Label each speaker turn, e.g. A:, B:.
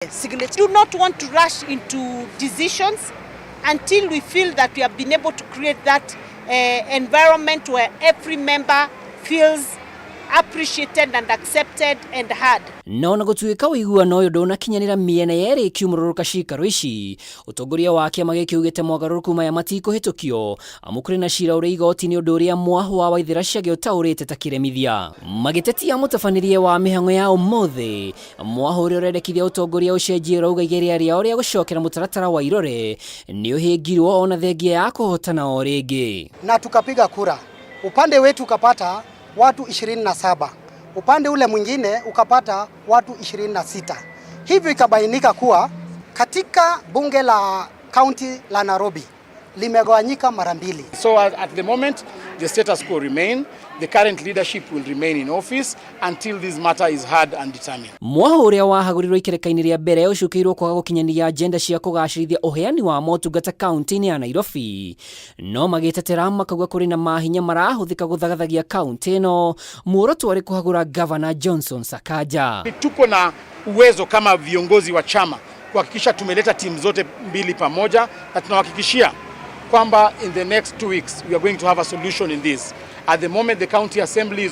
A: Signature.
B: Do not want to rush into decisions until we feel that we have been able to create that environment where every member feels appreciated and accepted and heard.
C: No ona gũtuĩka ũiguano ũyũ ndũnakinyanĩra mĩena yerĩ ĩkiumũrũrũka cikaro ici, ũtongoria wa kĩama gĩkĩ ugĩte mogarũrũku maya matikũhĩtũkio amu kũrĩ na cira ũrĩ igoti-inĩ ũndũ ũrĩa mwahũ wa Waithera Chege ũtaũrĩte ta kĩremithia. Magĩtetia mũtabanĩrie wa mĩhang'o ya ũmũthĩ, mwahũ ũrĩa ũrendekithia ũtongoria ũcenjie ũrauga igeria rĩao rĩa gũcokera mũtaratara wa irore nĩ ũhĩngirwo ona thengia ya kũhotana o rĩngĩ.
D: Na tukapiga kura, upande wetu ukapata watu 27, upande ule mwingine ukapata watu 26. Hivyo ikabainika kuwa katika bunge la kaunti la Nairobi limegawanyika mara mbili.
E: So at the moment the status quo remain, the current leadership will remain in office until this matter is heard and determined.
C: Mwaho ũrĩa wahagũrirwo ikereka-inĩ rĩa mbere ũcukĩirwo kwaga gũkinyanĩria agenda cia kũgacĩrithia ũheani wa motungata kaunti-inĩ ya Nairobi, no magĩtetera makauga kũrĩ na mahinya marahũthĩka gũthagathagia kaunti ĩno, muoroto warĩ kũhagũra Gavana Johnson Sakaja.
E: Tuko na uwezo kama viongozi wa chama kuhakikisha tumeleta timu zote mbili pamoja, na tunahakikishia kwamba in the next 2 weeks we are going to have a solution in this. At the moment the county assembly is